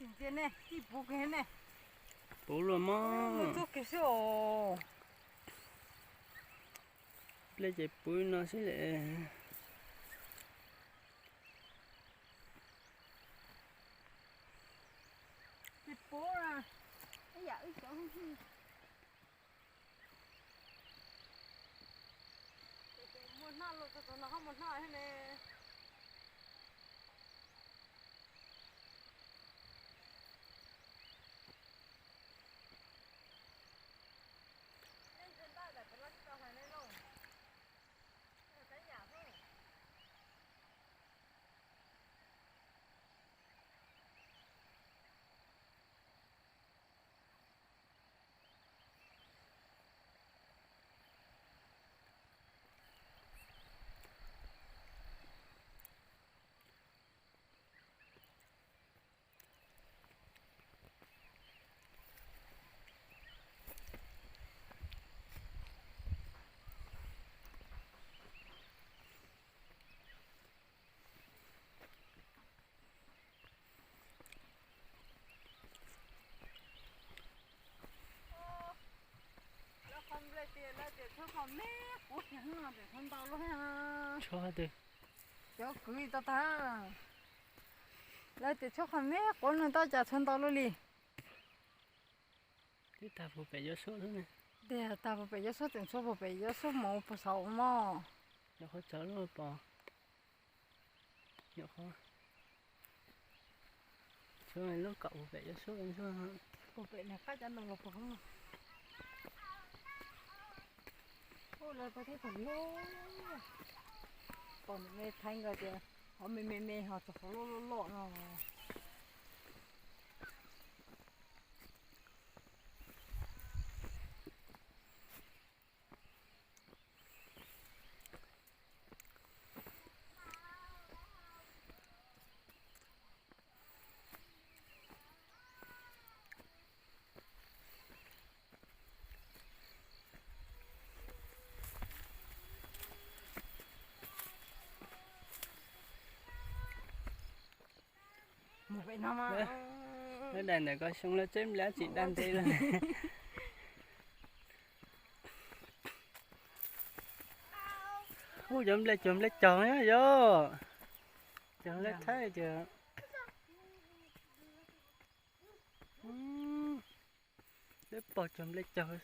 Ntsia ne, tij puv kiag ne. Puv luaj mog. Txog kiag xwb os. Nplej ces puv no xwb lawm. Tij puv na, ib yam wb cov. Muaj hnab los txog txog no ho muaj hnab thiab ne. Lawv tias tshuab qhov me quav no tshuab ntau luaj thiab. Cov kwv tau tag, lawv tias tshuab qhov me quav no tab cas tshuab ntau luaj li. Twb tag puag pem Yob Suab xwb ne. Tiag, tag puag pem Yob Suab, tseem tshuab puag pem Yob Suab mus puag saud mog. Nyuam qhuav txog lub pos, nyuam qhuav tshuab lub kaum puag pem Yob Suab. Puag pem nws qab cov ntoo los puag hoob. Ua lawv pais thiab thaum loj, pom me thaij nkawd tias qhov me me me ho txog qhov loj loj loj no. Mus pem no mas. Lawv daim ntawm ko xyoo lawv tseb nplej tsis dag ntxiv lawm. Ub, cov nplej cog nplej cog nyob yog, cog nplej thaib ces, peb pog cog nplej cog.